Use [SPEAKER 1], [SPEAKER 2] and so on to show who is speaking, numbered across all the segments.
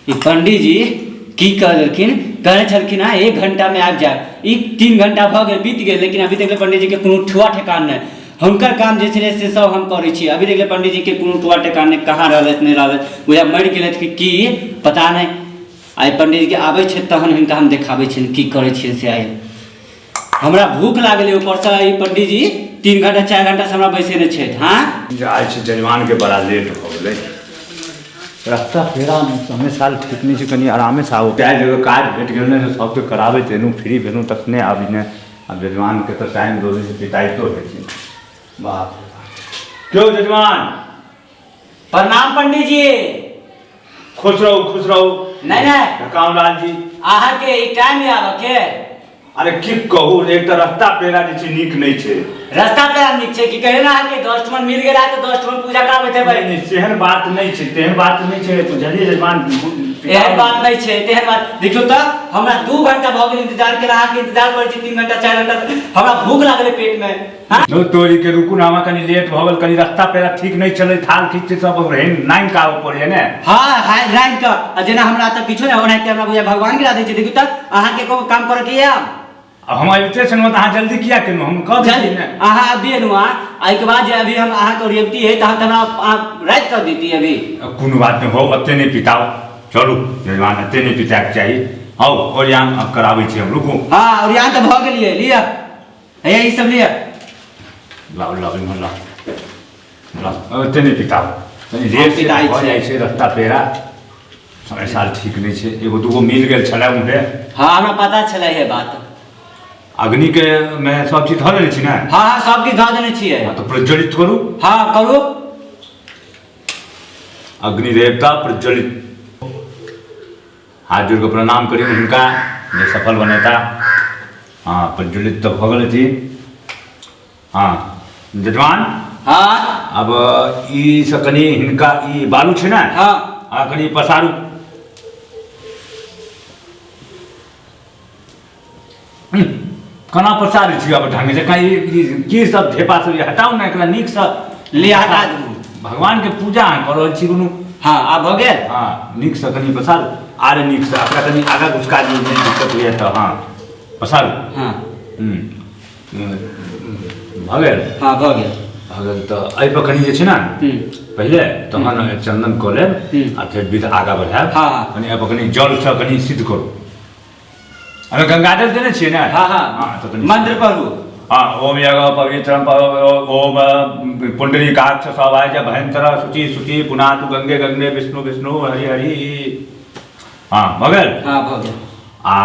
[SPEAKER 1] ई पंडीजी की कह देलखिन, कहने छलखिन हँ 1 घंटामे आबि जायब। ई 3 घंटा भऽ गेल, बीत गेल, लेकिन अभी तक पंडीजीके कोनो ठुआ ठेकान नहि। हुनकर काम जे छलै से सब हम करै छी। अभी तक पंडीजीके कोनो ठुआ ठेकान नहि, कहाँ रहलथि नहि रहलथि, बुझा मरि गेलथि कि की पता नहि। आइ पंडीजीके आबै छै तहन हिनका हम देखाबै छियनि की करै छियनि से। आइ हमरा भूख लागल, ऊपरसँ ई पंडीजी 3 घंटा 4 घंटासँ हमरा बैसेने छथि। हँ,
[SPEAKER 2] जाइ छै जजमानके बड़ा लेट भऽ गेलै। रास्ता फेरामे समय साल ठीक नहि छै, कनि आरामेसँ आबू। काल्हि एगो काज भेट गेल ने, सबके कराबैत एलहुँ, फ्री भेलहुँ तखने आबी ने। आब जजमानके तऽ टाइम दऽ दै छै, पिटाइतो हेथिन। बाप रे बाप। क्यों जजमान?
[SPEAKER 1] प्रणाम पंडीजी।
[SPEAKER 2] खुश रहू, खुश रहू।
[SPEAKER 1] नहीं नहीं।
[SPEAKER 2] कामलाल जी।
[SPEAKER 1] अहाँके ई टाइम आबऽ के?
[SPEAKER 2] अरे की कहू, एक तऽ रास्ता पेड़ा जे छै नीक नहि छै।
[SPEAKER 1] रास्ता पेड़ा नीक छै की कहे ना, अहाँके 10 ठमन मिल गेला तऽ 10 ठमन पूजा कराबैत हेबै।
[SPEAKER 2] नहीं, नहीं, सेहन बात नहि छै, तेहन बात नहि छै, बुझलियै जजमान?
[SPEAKER 1] एहन बात नहि छै, तेहन बात। देखियौ तऽ हमरा 2 घंटा भऽ गेल इंतजार केला, अहाँके इंतजार करै छी 3 घंटा 4 घंटा, हमरा भूख लागल पेटमे। हाँ?
[SPEAKER 2] नो तोरी के, रुकू ना, हमरा कनि लेट भऽ गेल, कनि रास्ता पेड़ा ठीक नहि छलै, थाल खींच सब नाइन के आबऽ पड़ैया ने।
[SPEAKER 1] हाँ हाँ, रानि के आ जेना हमरा तऽ किछो नहि, ओनाहिते हमरा बुझाय भगवान गिरा दै छै। देखियौ तऽ अहाँके कोनो काम करऽ के यऽ?
[SPEAKER 2] अब हम अबिते छलहुँ तऽ अहाँ जल्दी किया केलहुँ? हम कह दै छी ने।
[SPEAKER 1] अहाँ अभी एलहुँ हँ, एहिके बाद जे अभी हम अहाँके ओरियबती है तहन तऽ हमरा अहाँ राति कर देती अभी।
[SPEAKER 2] कोनो बात नहि हो, ओते नहि पिताउ, चलू जजमान, एते नहि पिताके चाही। हौ, ओरियान आब कराबै छी हम, रुकू।
[SPEAKER 1] हाँ, ओरियान तऽ भऽ गेलियै, लिअ हैया ई सब लिअ।
[SPEAKER 2] लाउ लाउ, इम्हर लाउ लाउ, ओते नहि पिताउ, कनि लेट से
[SPEAKER 1] पिताइ
[SPEAKER 2] भऽ
[SPEAKER 1] छै।
[SPEAKER 2] जाइ छै। रस्ता पेड़ा समय साल ठीक नहि छै, एगो दूगो मिल गेल छलै उम्हरे।
[SPEAKER 1] हाँ, हमरा पता छलै हे बात।
[SPEAKER 2] अग्निके मे सब चीज धऽ देने छी ने?
[SPEAKER 1] हाँ हाँ, सब किछु धऽ देने छियै।
[SPEAKER 2] हाँ, तऽ प्रज्वलित करू।
[SPEAKER 1] हाँ, करू।
[SPEAKER 2] अग्नि देवता प्रज्वलित, हाथ जोड़ि कऽ प्रणाम करियौ हुनका जे सफल बनेता। हँ, प्रज्वलित तऽ भऽ गेल अथी। हँ जजमान।
[SPEAKER 1] हाँ।
[SPEAKER 2] अब ई से कनि हिनका ई बालू छै ने?
[SPEAKER 1] हाँ।
[SPEAKER 2] आ कनि पसारू। केना पसारै छी अब ढंग जकाँ? ई की सब ढेपा सब हटाउ ने एकरा नीकसँ।
[SPEAKER 1] ले, हटा दू।
[SPEAKER 2] भगवानके पूजा अहाँ कऽ रहल छी कोनो।
[SPEAKER 1] हाँ, आब भऽ गेल।
[SPEAKER 2] हाँ, नीकसँ कनि पसारू, आर नीकसँ एकरा कनि आगाँ घुसका दियौ, नहि दिक्कत होइए तऽ। हाँ, पसारू।
[SPEAKER 1] हाँ।
[SPEAKER 2] भऽ गेल?
[SPEAKER 1] हाँ, भऽ गेल।
[SPEAKER 2] भऽ गेल तऽ एहिपर कनि जे छै ने पहिले तहन चन्दन कऽ लेब आ फेर विध आगाँ बढ़ायब।
[SPEAKER 1] हाँ हाँ।
[SPEAKER 2] कनि एहिपर कनि जलसँ कनि सिद्ध करू। अरे गंगाजल देने छियै ने?
[SPEAKER 1] हाँ हाँ।
[SPEAKER 2] हाँ, तऽ कनि
[SPEAKER 1] मंत्र पढ़ू।
[SPEAKER 2] हाँ, ओम यग पवित्रम ओम पुंडरीकाक्ष सवाय च भयंकर शुचि शुचि पुनातु गंगे गंगे विष्णु विष्णु हरि हरि। हाँ, भऽ गेल?
[SPEAKER 1] हाँ, भऽ गेल।
[SPEAKER 2] आ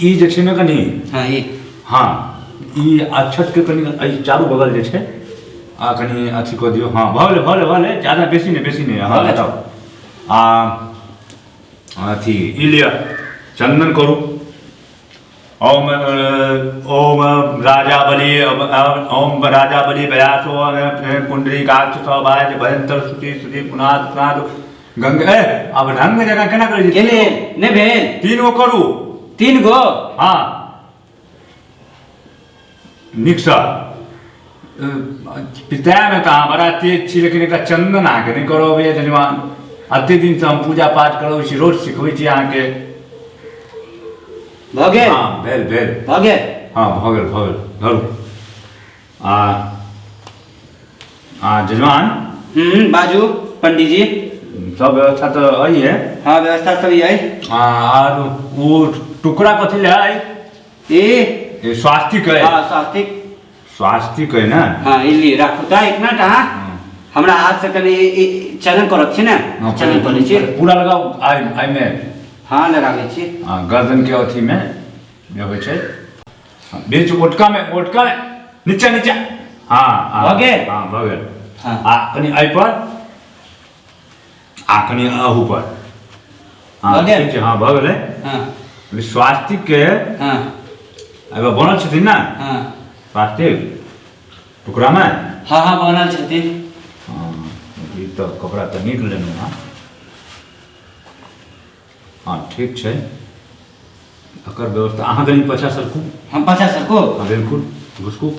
[SPEAKER 2] ई जे छै ने कनि
[SPEAKER 1] हाँ, ई।
[SPEAKER 2] हाँ, ई अक्षत के कनि एहि चारू बगल जे छै आ कनि अथी कऽ दियौ। हाँ, भऽ गेलै, भऽ गेलै, भऽ गेलै, ज्यादा बेसी नहि, बेसी नहि। हाँ।
[SPEAKER 1] भऽ गेल।
[SPEAKER 2] हटाउ आ अथी ई लिअ, चन्दन करू। ओम ओम राजा बलि ओम राजा बलि बयासो कुंडली काक्ष सौभाग्य भयंकर शुचि शुचि पुनाद पुनाद गंगे। ए, आब ढंग जकाँ केना करै छी?
[SPEAKER 1] केले नहि भेल।
[SPEAKER 2] 3 गो करू।
[SPEAKER 1] 3 गो?
[SPEAKER 2] हाँ, नीकसँ पितामे तऽ अहाँ बड़ा तेज छी, लेकिन एकटा चन्दन अहाँके नहि करऽ अबैए जजमान। एते दिनसँ हम पूजा पाठ करबै छी, रोज सिखबै छी अहाँके।
[SPEAKER 1] भऽ गेल।
[SPEAKER 2] हाँ, भेल भेल।
[SPEAKER 1] भऽ गेल।
[SPEAKER 2] हाँ, भऽ गेल, भऽ गेल, धरू। आ आ जजमान।
[SPEAKER 1] बाजू पंडीजी।
[SPEAKER 2] सब व्यवस्था तऽ अइ है?
[SPEAKER 1] हाँ, व्यवस्था सब अइ।
[SPEAKER 2] आ आर ओ टुकड़ा कथी लए अइ?
[SPEAKER 1] ई?
[SPEAKER 2] ई स्वास्तिक है।
[SPEAKER 1] हाँ, स्वास्तिक।
[SPEAKER 2] स्वास्तिक है ने?
[SPEAKER 1] हाँ, ई लिए राखू तऽ एक मिनट। अहाँ हमरा हाथ से कनि चलन करब छी ने?
[SPEAKER 2] हाँ,
[SPEAKER 1] चलन करै छी।
[SPEAKER 2] पूरा लगाउ आइ आइमे।
[SPEAKER 1] हाँ, लगाबै छी।
[SPEAKER 2] हाँ, गर्दन के अथी में जे होइ छै, हाँ, बीच ओटका में, ओटका में, नीचा नीचा। हाँ हाँ।
[SPEAKER 1] भऽ गेल?
[SPEAKER 2] हाँ, भऽ गेल।
[SPEAKER 1] हाँ।
[SPEAKER 2] आ कनि एहि पर आ कनि अहू पर। हाँ।
[SPEAKER 1] भऽ गेल?
[SPEAKER 2] ठीक छै, हाँ, भऽ गेलै।
[SPEAKER 1] हाँ।
[SPEAKER 2] अभी स्वास्तिक के
[SPEAKER 1] हाँ।
[SPEAKER 2] एगो बनल छथिन ने?
[SPEAKER 1] हाँ।
[SPEAKER 2] स्वास्तिक टुकड़ामे।
[SPEAKER 1] हाँ हाँ, बनल छथिन।
[SPEAKER 2] हाँ, ई तऽ कपड़ा तऽ नीक लेलहुँ हँ। हाँ, ठीक छै, एकर व्यवस्था अहाँ कनि पाछाँ सरकू।
[SPEAKER 1] हम पाछाँ सरकू?
[SPEAKER 2] हाँ, बिल्कुल घुसकू।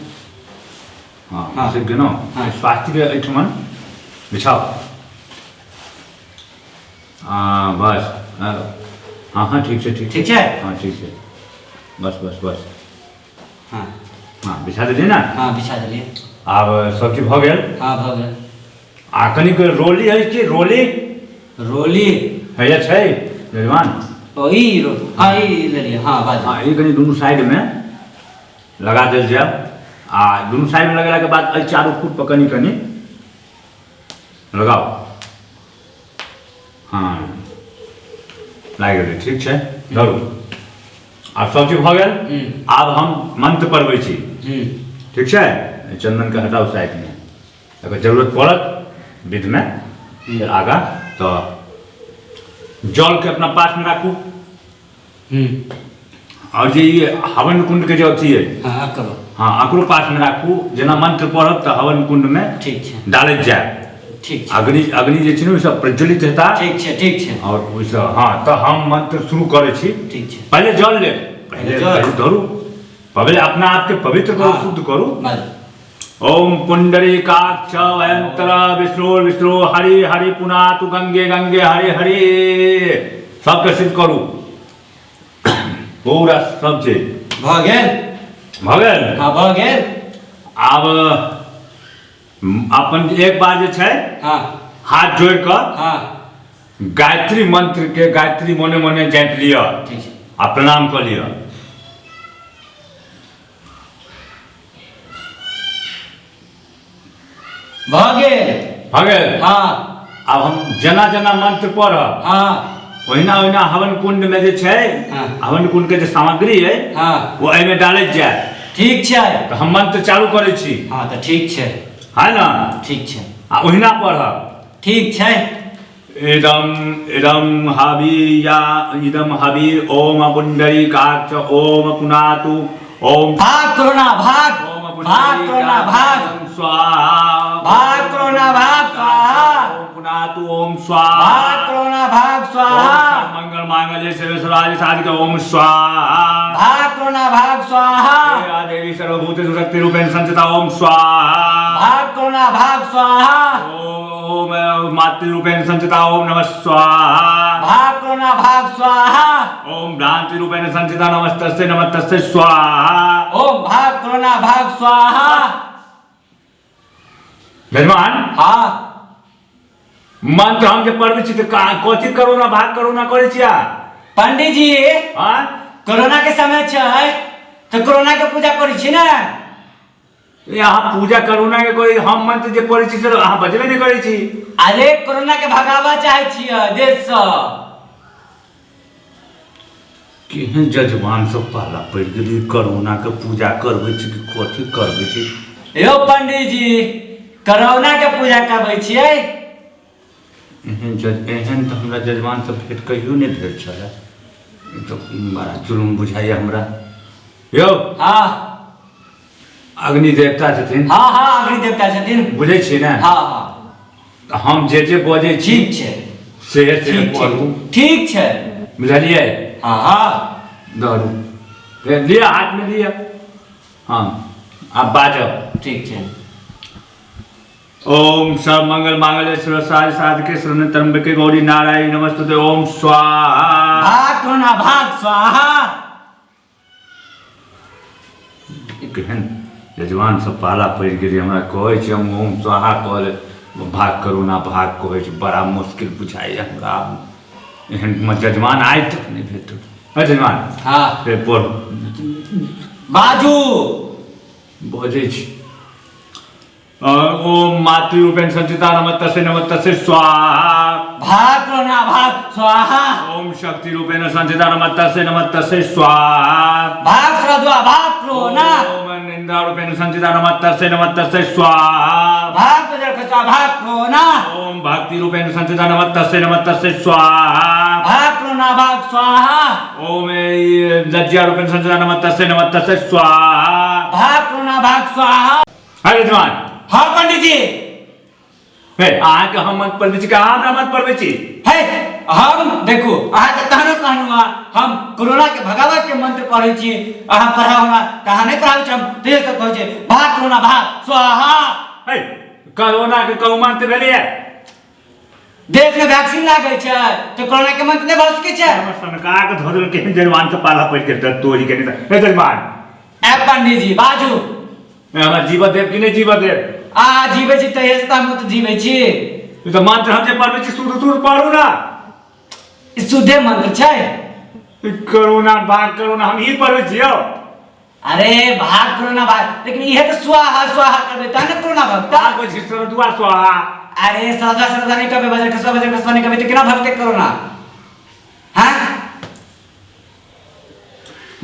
[SPEAKER 2] हाँ।
[SPEAKER 1] हाँ।
[SPEAKER 2] घुसकि गेलहुँ?
[SPEAKER 1] हाँ।
[SPEAKER 2] स्वास्तिक एहिठमन बिछाउ। हाँ, बस हँ हँ हँ ठीक छै ठीक
[SPEAKER 1] ठीक छै?
[SPEAKER 2] हँ ठीक छै बस बस बस
[SPEAKER 1] हँ
[SPEAKER 2] हँ बिछा देलियै ने
[SPEAKER 1] हँ बिछा देलियै
[SPEAKER 2] आब सब चीज भऽ गेल
[SPEAKER 1] हँ भऽ गेल
[SPEAKER 2] आ कनिक रोली है कि रोली
[SPEAKER 1] रोली
[SPEAKER 2] हैया छै यजमान
[SPEAKER 1] ओ ई रो हँ ई लेलियै हँ बाजू
[SPEAKER 2] हँ ई कनि दुनू साइडमे लगा देल जाय आ दुनू साइडमे लगेलाके बाद एहि चारू खूट पर कनि कनि लगाउ हँ लागि गेलै ठीक छै धरू आब सब चीज भऽ गेल आब हम मंत्र पढ़बै छी ठीक छै चंदनके हटाउ साइडमे अगर जरूरत पड़त विधमे फेर आगाँ तऽ जलके अपना पासमे राखू आओर जे ई हवन कुंड के जे अथी अइ
[SPEAKER 1] हाँ करो
[SPEAKER 2] हाँ एकरो पासमे राखू जेना मंत्र पढ़ब तऽ हवन कुंडमे
[SPEAKER 1] ठीक छै
[SPEAKER 2] डालैत जायब
[SPEAKER 1] ठीक छै
[SPEAKER 2] अग्नि अग्नि जे छै ने ओहिसँ प्रज्वलित हेता
[SPEAKER 1] ठीक छै ठीक छै
[SPEAKER 2] आओर ओहिसँ हाँ तऽ हम मंत्र शुरू करै छी
[SPEAKER 1] ठीक छै
[SPEAKER 2] पहिले जल लेब पहिले
[SPEAKER 1] जल।
[SPEAKER 2] पहिले धरू पहिले अपना आपके पवित्र करू
[SPEAKER 1] हाँ।
[SPEAKER 2] शुद्ध करू
[SPEAKER 1] बाजू
[SPEAKER 2] ओम पुंडरीकाक्ष भयंकर विष्णु विष्णु हरि हरि पुनातु गंगे गंगे हरि हरि सबके सिद्ध करू पूरा सब चीज
[SPEAKER 1] भऽ गेल
[SPEAKER 2] भऽ गेल
[SPEAKER 1] हाँ भऽ गेल
[SPEAKER 2] आब अपन एक बार जे छै
[SPEAKER 1] हाँ
[SPEAKER 2] हाथ जोड़ि कऽ
[SPEAKER 1] हाँ
[SPEAKER 2] गायत्री मंत्र के गायत्री मोने मोने जपि लिअ
[SPEAKER 1] ठीक छै
[SPEAKER 2] आ प्रणाम कऽ लिअ
[SPEAKER 1] भऽ गेल
[SPEAKER 2] भऽ गेल
[SPEAKER 1] हाँ
[SPEAKER 2] आब हम जेना जेना मंत्र पढ़ब
[SPEAKER 1] हाँ
[SPEAKER 2] ओहिना ओहिना हवन कुंड में जे छै
[SPEAKER 1] हाँ।
[SPEAKER 2] हवन कुंड के जे सामग्री है
[SPEAKER 1] हाँ
[SPEAKER 2] वो एहिमे डालैत जाय
[SPEAKER 1] ठीक छै
[SPEAKER 2] तऽ हम मंत्र चालू करै छी
[SPEAKER 1] हाँ तऽ ठीक छै
[SPEAKER 2] है ने
[SPEAKER 1] ठीक छै
[SPEAKER 2] आ ओहिना पढ़ब
[SPEAKER 1] ठीक छै
[SPEAKER 2] इदम इदम हवि या इदम हवि ओम पुंडरीकाक्ष ओम पुनातु ओम
[SPEAKER 1] भाग कोरोना भाग
[SPEAKER 2] ओम
[SPEAKER 1] भाग कोरोना भाग
[SPEAKER 2] पुंडरीकाक्ष स्वाहा
[SPEAKER 1] भाग कोरोना भाग स्वाहा
[SPEAKER 2] ओम पुनातु ओम स्वाहा
[SPEAKER 1] भाग कोरोना भाग स्वाहा
[SPEAKER 2] ओम मंगल मांगल्ये शिवे सर्वार्थ साधिके ओम स्वाहा
[SPEAKER 1] भाग कोरोना भाग स्वाहा
[SPEAKER 2] या देवी सर्वभूतेषु शक्ति रूपेण संचिता ओम स्वाहा
[SPEAKER 1] भाग कोरोना भाग स्वाहा
[SPEAKER 2] ओम मातृरूपेण संचिता ओम नमः स्वाहा
[SPEAKER 1] भाग कोरोना भाग स्वाहा
[SPEAKER 2] ओम भ्रांति रूपेण संचिता नमस्तस्यै नमस्तस्यै स्वाहा
[SPEAKER 1] ओम भाग कोरोना भाग स्वाहा
[SPEAKER 2] यजमान
[SPEAKER 1] हाँ
[SPEAKER 2] मंत्र हम जे पढ़बै छी तऽ कथी करोना भाग करोना करै छी अहाँ
[SPEAKER 1] पंडित जी
[SPEAKER 2] हाँ
[SPEAKER 1] कोरोना के समय छै तऽ कोरोना के पूजा करै छी ने
[SPEAKER 2] अहाँ पूजा करोना के करै हम मंत्र जे पढ़ै छी से अहाँ बजबे नहि करै छी
[SPEAKER 1] अरे कोरोना के भगावा चाहै छियै देशसँ
[SPEAKER 2] केहन जजमान सब पाला पड़ि गेलै करोना के पूजा करबै छी कि कथी करबै छी
[SPEAKER 1] यौ पंडीजी कोरोना के पूजा करबै छियै
[SPEAKER 2] एहन जज एहन तऽ हमरा जजमान सब भेट कहियो नहि भेल छलै ई तऽ बड़ा जुलुम बुझाइए हमरा यौ
[SPEAKER 1] हाँ
[SPEAKER 2] अग्नि देवता छथिन
[SPEAKER 1] हाँ हाँ अग्नि देवता छथिन
[SPEAKER 2] बुझै छियै ने
[SPEAKER 1] हाँ हाँ
[SPEAKER 2] तऽ हम जे जे बजै छी
[SPEAKER 1] ठीक छै
[SPEAKER 2] से से
[SPEAKER 1] ठीक छै
[SPEAKER 2] पढ़ू
[SPEAKER 1] ठीक छै
[SPEAKER 2] बुझलियै
[SPEAKER 1] हाँ हाँ
[SPEAKER 2] धरू लिअ हाथमे लिअ हँ आब बाजब
[SPEAKER 1] ठीक छै
[SPEAKER 2] ओम सब मंगल मांगल्य शिव साय साधके शरण त्र्यंबके गौरी नारायण नमस्तुते ओम स्वाहा
[SPEAKER 1] भाग कोना भाग स्वाहा
[SPEAKER 2] केहन यजमान सब पाला पड़ि गेलै हमरा कहै छै हम ओम स्वाहा कहले भाग करू ना भाग कहै छै बड़ा मुश्किल बुझाइए हमरा एहन जजमान आइ तक नहि भेटल है जजमान
[SPEAKER 1] हाँ
[SPEAKER 2] फेर पढ़ू
[SPEAKER 1] बाजू
[SPEAKER 2] बजै छी ओम मातृरूपेण संचिता नमस्तस्य नमस्तस्य स्वाहा
[SPEAKER 1] भाग कोना भाग स्वाहा
[SPEAKER 2] ओम शक्ति रूपेण संचिता नमस्तस्य नमस्तस्य स्वाहा
[SPEAKER 1] भाग श्रद्धा भाग कोना
[SPEAKER 2] ओम निंदा रूपेण संचिता नमस्तस्य नमस्तस्य स्वाहा
[SPEAKER 1] भाग बजर खसा भाग कोना
[SPEAKER 2] ओम भक्ति रूपेण संचिता नमस्तस्य नमस्तस्य स्वाहा
[SPEAKER 1] भाग कोना भाग स्वाहा
[SPEAKER 2] ओम लज्जा रूपेण संचिता नमस्तस्य नमस्तस्य स्वाहा
[SPEAKER 1] भाग कोना भाग स्वाहा
[SPEAKER 2] हरे यजमान
[SPEAKER 1] हाँ पंडित जी
[SPEAKER 2] हे अहाँके हम मत पढ़बै छी कि अहाँ हमरा मत पढ़बै छी
[SPEAKER 1] हे हम देखू अहाँके तहनो कहलहुँ हँ हम कोरोना के भगाबऽ के मंत्र पढ़ै छी अहाँ पढ़ाउ हमरा तऽ अहाँ नहि पढ़ाबै छी हम तैयो सब कहै छी भाग कोरोना भाग स्वाहा
[SPEAKER 2] हे कोरोना के कहू मंत्र भेलैए
[SPEAKER 1] देश में वैक्सीन लागै छै तऽ कोरोना के मंत्र नहि भऽ सकै छै।
[SPEAKER 2] हमर सनका के धऽ देलकै केहन जजमान से पाला पड़ि गेल तोरी के नहि हे जजमान।
[SPEAKER 1] ए पंडीजी बाजू।
[SPEAKER 2] हमरा जीवऽ देब कि नहि जीवऽ देब?
[SPEAKER 1] अहाँ जीबै छी तहिये से तऽ हमहूँ तऽ जीबै छी।
[SPEAKER 2] ई तऽ मंत्र हम जे पढ़बै छी शुद्ध शुद्ध पढ़ू ना।
[SPEAKER 1] ई शुद्धे मंत्र छै।
[SPEAKER 2] ई कोरोना भाग कोरोना हम ई पढ़बै छियौ।
[SPEAKER 1] अरे भाग कोरोना भाग, लेकिन इहे तऽ स्वाहा स्वाहा करबै तहन ने कोरोना भगता।
[SPEAKER 2] भाग होइ छै सरदुआ स्वाहा।
[SPEAKER 1] अरे सरदा सरदा नहि कहबै, बजर खसवा बजर खसवा नहि कहबै तऽ केना भगतै कोरोना? हाँ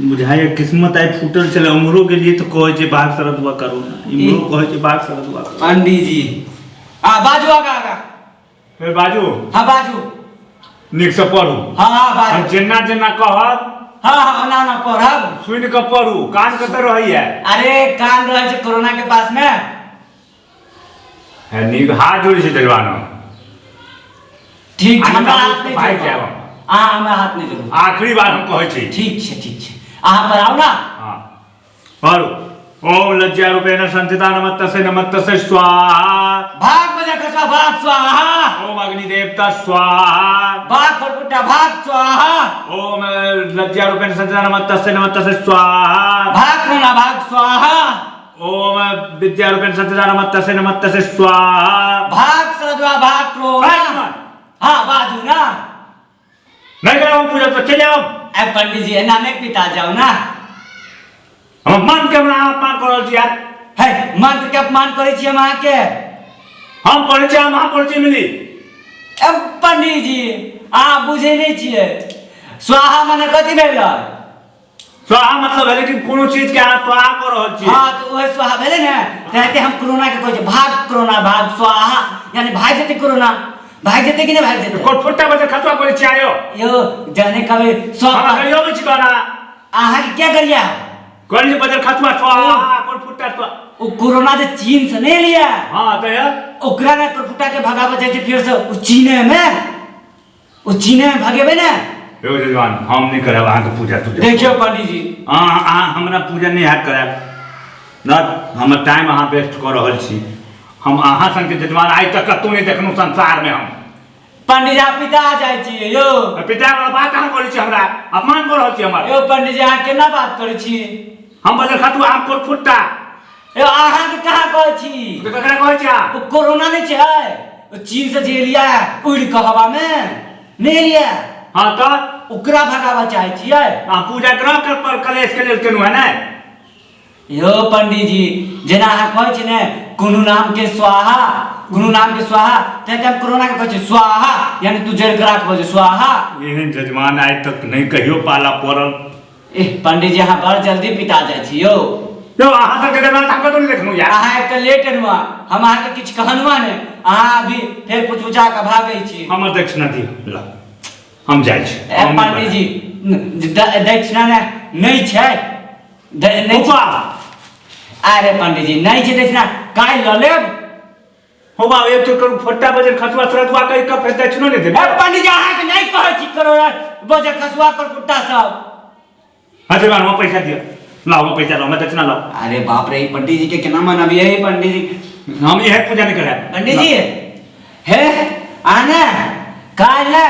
[SPEAKER 3] बुझाइए किस्मत आइ फूटल छलै। उम्हरो गेलियै तऽ कहै छै भाग सरदुआ करोना, इम्हरो कहै छै भाग सरदुआ करोना।
[SPEAKER 1] पंडीजी आ बाजू आगा आगा।
[SPEAKER 2] फेर बाजू।
[SPEAKER 1] हाँ बाजू।
[SPEAKER 2] नीक से पढ़ू।
[SPEAKER 1] हाँ हाँ बाजू।
[SPEAKER 2] हम जेना जेना कहब।
[SPEAKER 1] हाँ हाँ ओना ओना पढ़ब।
[SPEAKER 2] सुनि कऽ पढ़ू। कान कतऽ रहैया?
[SPEAKER 1] अरे कान रहै छै कोरोना के पास में।
[SPEAKER 2] है नीक हाथ जोड़ै छै जजवानो।
[SPEAKER 1] ठीक छै,
[SPEAKER 2] अहाँ
[SPEAKER 1] हमरा
[SPEAKER 2] तऽ
[SPEAKER 1] हाथ नहि
[SPEAKER 2] भागि
[SPEAKER 1] जोड़ू।
[SPEAKER 2] जायब।
[SPEAKER 1] अहाँ हमरा हाथ नहि जोड़ू।
[SPEAKER 2] आखिरी बार हम कहै छी।
[SPEAKER 1] ठीक छै ठीक छै, अहाँ पर आउ ना।
[SPEAKER 2] हाँ पढ़ू। ओम लज्जा रूपेण संचिता नमस्तसे नमस्तसे स्वाहा।
[SPEAKER 1] भाग बजा खसवा भाग स्वाहा।
[SPEAKER 2] ओम अग्नि देवता स्वाहा।
[SPEAKER 1] भाग खरपुटा भाग स्वाहा।
[SPEAKER 2] ओम लज्जा रूपेण संचिता नमस्तसे नमस्तसे स्वाहा।
[SPEAKER 1] भाग कोना भाग स्वाहा।
[SPEAKER 2] ओम विद्या रूपेण संचिता नमस्तसे नमस्तसे स्वाहा।
[SPEAKER 1] भाग सरदवा भाग क्रोना।
[SPEAKER 2] भाग ना।
[SPEAKER 1] हाँ बाजू ना।
[SPEAKER 2] नहीं करो हम पूजा तो चले जाओ।
[SPEAKER 1] ए पंडित जी एना नहीं पिता जाओ ना।
[SPEAKER 2] हम मन के हमरा अपमान कर रहल छी यार।
[SPEAKER 1] है मंत्र के अपमान करै छी हम अहाँ के।
[SPEAKER 2] हम पढ़ै छी, हम अहाँ पढ़ै छी मिली।
[SPEAKER 1] ए पंडित जी अहाँ बुझै नहीं छियै। स्वाहा माने कथी भेलै?
[SPEAKER 2] स्वाहा मतलब भेलै कि कोनो चीज के अहाँ स्वाहा कऽ रहल छी।
[SPEAKER 1] हाँ तो वही स्वाहा भेलै ने। तेनाहिते हम कोरोना के कहै छियै भाग कोरोना भाग स्वाहा, यानी भाग जेतै कोरोना। भाग जेतै कि नहि भाग जेतै?
[SPEAKER 2] कोन फुट्टा बजे खतवा करै छी आयो?
[SPEAKER 1] यो जाने कभी सब
[SPEAKER 2] हमरा कहियो अबै छी तोरा।
[SPEAKER 1] अहाँ के क्या करिया?
[SPEAKER 2] कहली जे बजर खतवा स्वाहा कोन फुट्टा स्वाहा।
[SPEAKER 1] ओ कोरोना जे चीन से नहीं लिया।
[SPEAKER 2] हाँ तो यार।
[SPEAKER 1] ओकरा ने फुट्टा के भगाबऽ जाइ छै फेर से ओ चीने में। ओ चीने में भगेबै ने।
[SPEAKER 2] यौ जजमान हम नहीं करब अहाँके पूजा तूजा।
[SPEAKER 1] देखियौ पंडीजी।
[SPEAKER 2] अहाँ हमरा पूजा नहीं हैत करायब न, हमर टाइम अहाँ वेस्ट कऽ रहल छी। हम अहाँ संगके जजमान आइ तक कतहु नहि देखलहुँ संसारमे हम।
[SPEAKER 1] पंडीजी अहाँ पिता जाइ छियै यौ।
[SPEAKER 2] पिता वाला बात अहाँ करै छी, हमरा अपमान कऽ रहल छी हमर।
[SPEAKER 1] यौ पंडीजी अहाँ केना बात करै छी?
[SPEAKER 2] हम बजल खतुआ, हम कोन फुट्टा।
[SPEAKER 1] यौ अहाँके कहाँ कहै छी?
[SPEAKER 2] तऽ ककरा कहै छी अहाँ?
[SPEAKER 1] ओ कोरोना नहि छै, ओ चीन से जे एलिया उड़ि कऽ हवा में नहि एलिया।
[SPEAKER 2] हाँ तऽ
[SPEAKER 1] ओकरा भगाबऽ चाहै छियै।
[SPEAKER 2] अहाँ पूजा ग्रह कर पर कलेश के लेल केलहुँ है ने?
[SPEAKER 1] यौ पंडीजी जेना अहाँ कहै छी ने कोनो नाम के स्वाहा, कोनो नाम के स्वाहा, तेनाहिते हम कोरोना के कहै छी स्वाहा, यानी तू जड़ि के राख भऽ जो स्वाहा।
[SPEAKER 2] एहन जजमान आइ तक नहि कहियो पाला पड़ल।
[SPEAKER 1] एह पंडीजी अहाँ बड़ जल्दी पिता जाइ छी यौ।
[SPEAKER 2] यौ अहाँ सबके जजमान हम कतौ नहि देखलहुँ यार।
[SPEAKER 1] अहाँ एक तऽ लेट एलहुँ, हम अहाँके किछु कहलहुँ नहि, अहाँ अभी फेर पुचपुचा कऽ भागै छी।
[SPEAKER 2] हमर दक्षिणा दिअ, ल हम जाइ छी।
[SPEAKER 1] ए पंडीजी दक्षिणा नहि छै। नहि छै। अरे पंडीजी नहीं छै दक्षिणा, काल्हि लऽ लेब।
[SPEAKER 2] हो बाबा, एक तो करू फट्टा बजर खसुआ सरदुआ कहि कऽ फेर दक्षिणो नहि देबै।
[SPEAKER 1] ए पंडीजी अहाँके नहि कहै छी करोड़ा बजर खसुआ करकुट्टा सब।
[SPEAKER 2] हाँ जवान, हम पैसा दिअ, लाओ हम पैसा लाओ, हम दक्षिणा लाओ।
[SPEAKER 1] अरे बाप रे, पंडीजी के केना मनबियै पंडीजी?
[SPEAKER 2] हम इहे पूजा नहीं करायब।
[SPEAKER 1] पंडीजी हे आने काल्हि ने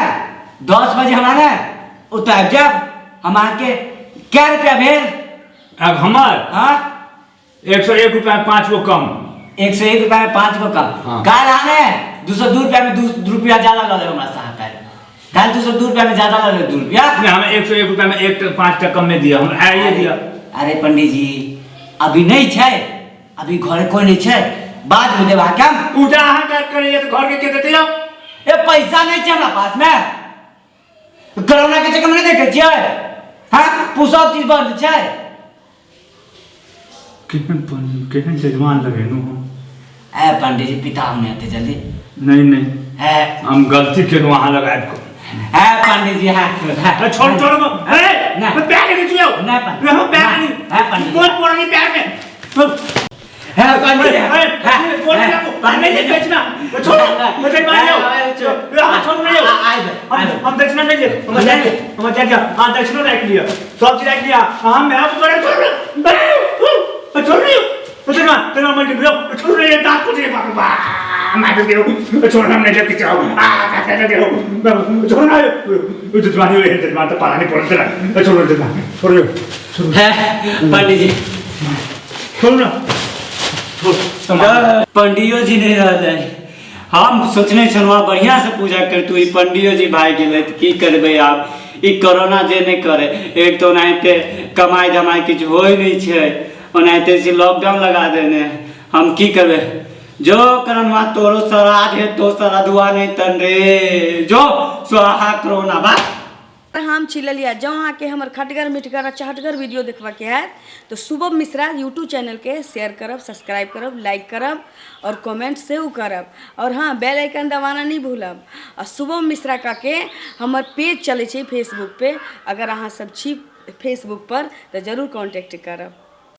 [SPEAKER 1] 10 बजे हमरा ने ओतऽ आबि जायब। हम अहाँके कै रुपया भेल?
[SPEAKER 2] अब हमर?
[SPEAKER 1] हाँ।
[SPEAKER 2] 101 रुपया में 5 गो कम।
[SPEAKER 1] 101 रुपया में 5 गो कम।
[SPEAKER 2] हाँ।
[SPEAKER 1] काल्हि आने 202 रुपया में 2 रुपया ज्यादा लऽ लेब हमरा से अहाँ काल्हि। काल्हि 202 रुपया में ज्यादा लऽ लेब 2 रुपया।
[SPEAKER 2] नहीं, हमें 101 रुपया में एक 5 टका कम में दिया, हम आइए दिया।
[SPEAKER 1] अरे पंडीजी अभी नहीं छै, अभी घर कोई नहीं छै, बाद में देब अहाँके हम।
[SPEAKER 2] पूजा अहाँ करैया तऽ घर के के देतै यौ?
[SPEAKER 1] ए पैसा नहीं छै हमरा पास में, कोरोना के चक्कर में नहीं देखे छियै? हाँ सब चीज बंद छै।
[SPEAKER 2] केहन केहन जजमान लगेलहुँ हम।
[SPEAKER 1] ए पंडीजी पिता हम नहीं आते जल्दी।
[SPEAKER 2] नहीं नहीं।
[SPEAKER 1] ए
[SPEAKER 2] हम गलती केलहुँ अहाँ लग आबि कऽ।
[SPEAKER 1] ए पंडीजी हाँ, हाँ।
[SPEAKER 2] ए, छोड़, छोड़, छोड़, ए,
[SPEAKER 1] ना।
[SPEAKER 2] मैं पैर नहीं छुआ।
[SPEAKER 1] ना, पंडीजी।
[SPEAKER 2] मैं पैर नहीं।
[SPEAKER 1] हाँ, पंडीजी।
[SPEAKER 2] कौन पड़ रही पैर में?
[SPEAKER 1] हाँ, पंडीजी।
[SPEAKER 2] ए,
[SPEAKER 1] हाँ,
[SPEAKER 2] कौन
[SPEAKER 1] हाँ,
[SPEAKER 2] है वो? पंडीजी, बेचना। छोड़ो, मैं कहीं बाहर जाऊँ। हाँ, छोड़ नहीं। हम दक्षिणा नहीं दे। हम जाएंगे, हम जाएंगे। हाँ, दक्षिणा रख लिया, सब चीज रख लिया। हाँ, मैं आपको बड़ा छोड़ रहा हूँ। बड़ा, छोड़ रही हूँ। तो चलो, चलो, मैं गिर गया। छोड़ रही है, दांत कुछ नहीं, बाप रे बाप। मार दियौ, छोड़, हम नहि किछु, आ काट दियौ, छोड़ ना, जजमान हो, जजमान तऽ पाला नहि पड़ल छलै, छोड़ जजमान, छोड़, छोड़।
[SPEAKER 1] है पंडीजी।
[SPEAKER 2] छोड़ ना, छोड़ सामान।
[SPEAKER 1] पंडियो जी नहि रहलै। हम सोचने छलहुँ हँ बढ़िआँ से पूजा करतू, ई पंडियो जी भागि गेलै, तऽ की करबै आब? ई कोरोना जे नहि करे, एक तऽ ओनाहिते कमाइ धमाइ किछु होइ नहि छै, ओनाहिते से लॉकडाउन लगा देने। हम की करबै? जो करनवा, तोरो श्राद्ध है तो श्राद्धुआ नहि तन रे, जो स्वाहा कोरोना बा।
[SPEAKER 4] हम छी ललिया। जँ अहाँके हमर खटगर मिठगर आ चहटगर वीडियो देखबाके हैत तऽ शुभम मिश्रा यूट्यूब चैनलके शेयर करब, सब्सक्राइब करब, लाइक करब आओर कमेंट सेहो करब आओर हँ, बेल आइकन दबाना नहि भूलब। आ शुभम मिश्रा कऽ हमर पेज चलै छै फेसबुक पे, अगर अहाँ सब छी फेसबुक पर तऽ जरूर कॉन्टेक्ट करब।